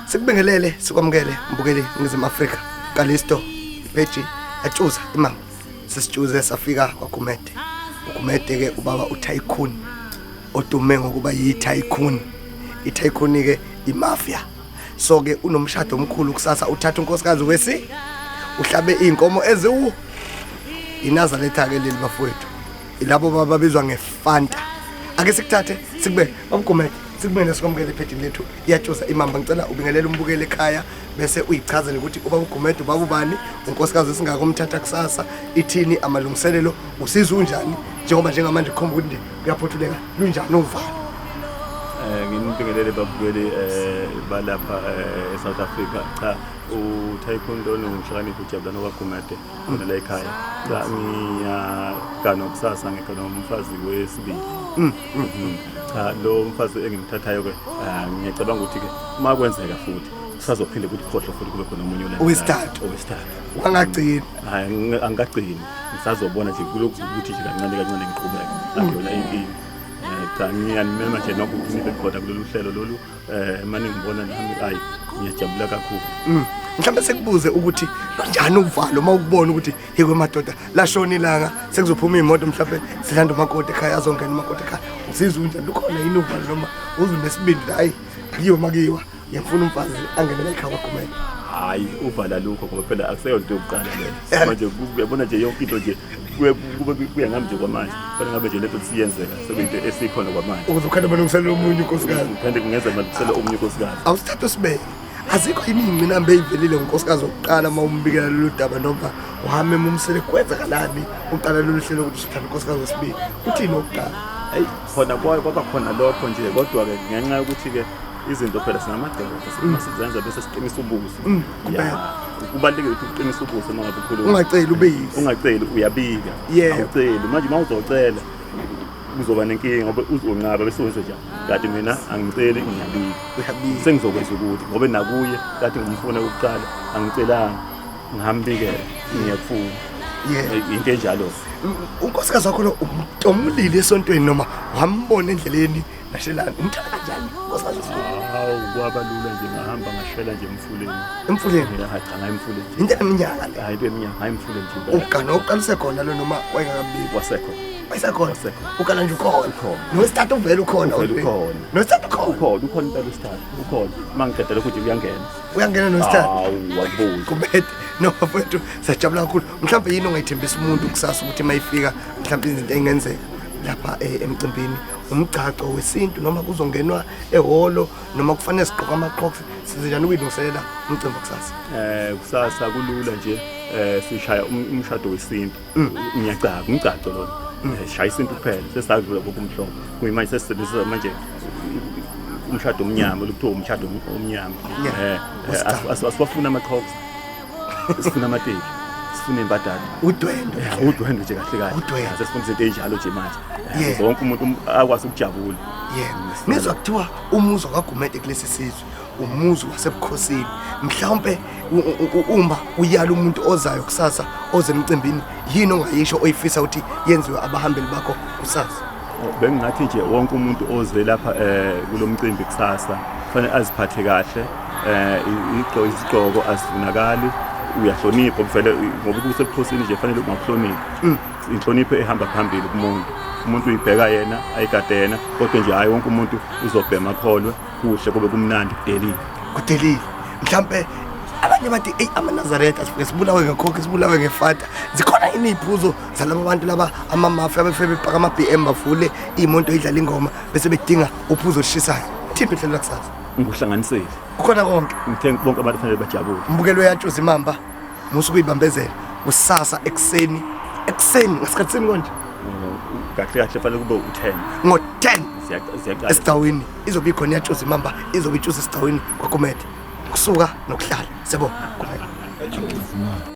Sikubingelele, sikwamukele mbukeli Ningizimu Afrika. Kalisto, Peji, Atshuza imama. Sesitshuze safika kwaGumede. UGumede ke ubaba uTycoon odume ngokuba yiTycoon. ITycoon ke imafia. So ke unomshado omkhulu kusasa, uthatha unkosikazi wesi uhlabe izinkomo eziwu iNazaretha ke leli bafowethu. Ilabo bababizwa ngefanta. Ake sikuthathe sikubeke babuGumede, sikubeke sikwamukele ephedini lethu iyatshuza imamba. Ngicela ubingelele umbukele ekhaya bese uyichazele ukuthi ubaba uGumede ubaba ubani, unkosikazi esingaka umthatha kusasa, ithini amalungiselelo, usiza unjani njengoba njengamanje kukhomba ukuthi nje kuyaphothuleka, lunjani uvalo? Nginibingelele babukeli balapha eSouth Africa. Cha, uTycoon lona ungihlakaniphi uJabulani kwaGumede khona la ekhaya. Cha, ngiyaganwa kusasa, ngiganwa umfazi wesibili. Cha, lo mfazi engimthathayo ke ngiyacabanga ukuthi ke uma kwenzeka futhi kusazophinde ukuthi khohlwe futhi kube khona omunye olandelayo. Owesithathu. Owesithathu. Wangagcini. Hayi, angikagcini, ngisazobona nje kulokhu ukuthi nje kancane kancane ngiqhubeke, akuyona inkinga. Cha, ngiyanimema nje nokho ukuthi nibe khona kulolu hlelo lolu. Mane ngibona nami, hayi, ngiyajabula kakhulu. Mhlawumbe sekubuze ukuthi kanjani uvalo uma ukubona ukuthi yikwe madoda lashona ilanga, sekuzophuma iy'moto, mhlawumbe silanda umakoti ekhaya, azongena umakoti ekhaya, uzizwa unjani? Lukhona yini uvalo noma uze unesibindi, hhayi akuyiwe makuyiwa, ngiyamfuna umfazi angenela ekhaya kwaGumede? Hayi, uvala lukho ngoba phela akuseyonto yokuqala leyo manje. Uyabona nje yonke into nje kuye kube kuya ngami nje kwamanje, fanele ngabe nje lento siyenzeka sekuyinto esikhona kwamanje. Ukuze ukhanda amalungiselelo omunye unkosikazi. Uphinde kungenza malungiselelo omunye unkosikazi. Awusithathe usibeke, azikho yini iy'ngqinamba ey'velile ngonkosikazi wokuqala uma umbikela lolu daba, noma uhame mumsele, kwenzakalani uqala lolu hlelo ukuthi usuthanda unkosikazi wesibili, uthini wokuqala? Hayi, khona kwaba khona lokho nje, kodwa-ke ngenxa yokuthi-ke izinto phela singamadoda uma sizenza bese siqinisa ubuso. Kuphela. Kubalulekile ukuthi uqinise ubuso uma ngabe ukhuluma. Ungaceli ube yisi. Ungaceli, uyabika. Awuceli manje, uma uzocela kuzoba nenkinga ngoba uzonqaba bese wenze njani, kanti mina angiceli, ngiyabika. Uyabika. Sengizokwenza ukuthi ngoba nakuye kade ngimfuna ukuqala angicelanga, ngihambikela ngiyakufuna. Into enjalo. Unkosikazi wakho lo umtomulile esontweni noma wambona endleleni nashelani, umthanda kanjani unkosikazi wesibili? Hawu, kwaba lula nje, ngahamba ngashela nje emfuleni. Emfuleni? Hayi cha, ngayi emfuleni nje. Into eminyaka le? Hayi, into eminyaka, hayi, emfuleni nje impela. Ugana oqalise khona lo noma wayengakabiki? Wasekhona. Wayesekhona? Wasekhona. Ugana nje ukhona? Ukhona. Nowesithathu uvele ukhona? Uvele already? ukhona. Nowesithathu ukhona? Ukhona, ukhona impela wesithathu, ukhona. Uma ngiqeda lokhu nje uyangena. Uyangena nowesithathu? Hawu, akubuzi. Gumede, no bafowethu, siyajabula kakhulu. Mhlawumbe yini ongayithembisa umuntu kusasa ukuthi uma ifika mhlawumbe izinto ey'ngenzeka lapha emcimbini, umgcagco wesintu noma kuzongenwa ehholo noma kufanele sigqoke ama-crocs, sizenjani ukuyilungiselela umcimbi wakusasa? Kusasa kulula nje, sishaya umshado wesintu. Ngiyacaka umgcagco lona. Sishaya isintu kuphela, sesadlula kokumhlophe, kuyimanje sesisebenzisa manje umshado omnyama, lokuthiwa umshado omnyama. Wesithathu. Asiwafuna ama-crocs, sifuna amateki, sifuna imbadada. Udwendwe. Ya, udwendwe nje kahle kahle. Udwendwe. Sesifuna izinto ey'njalo nje manje. Yeah. Wonke umuntu akwazi ukujabula. Yebo, nizwa kuthiwa umuzi wakwaGumede kulesi sizwe umuzi wasebukhosini, mhlawumpe uma uyala umuntu ozayo kusasa oze emcimbini, yini ongayisho oyifisa ukuthi yenziwe abahambeli bakho kusasa? Bengingathi nje wonke umuntu oze lapha kulo mcimbi kusasa kufanele aziphathe kahle. Izigqoko azifunakali, uyahlonipha vele ngoba kusebukhosini nje, fanele ungakuhloniphi. Inhlonipho ehamba phambili kumuntu, umuntu uyibheka yena, ayigade yena, kodwa nje hhayi wonke umuntu uzobhema akholwe kuhle kube kumnandi kudelile. Kudelile. Mhlampe abanye bathi eyi amaNazaretha sifike sibulawe ngekhokho, sibulawe ngefanta, zikhona yini iy'phuzo zalaba bantu laba amamafi abefike bepaka ama-BM bavule iy'moto idlala ingoma bese bedinga uphuzo olushisayo? Thini uhlelo lakusasa? Ngikuhlanganisile. Kukhona konke. Ngithe bonke abantu fanele bajabule. Umbukelo uyatshuza imamba, musa ukuyibambezela kusasa ekuseni, ekuseni ngasikhathi sini konje? Kahle kahle fanele kube u-10. Ngo-10. Ziyaqala. Esigcawini izobe ikhona iyatshuza imamba, izobe itshuza esigcawini kwaGumede, kusuka nokuhlala. Siyabonga Gumede.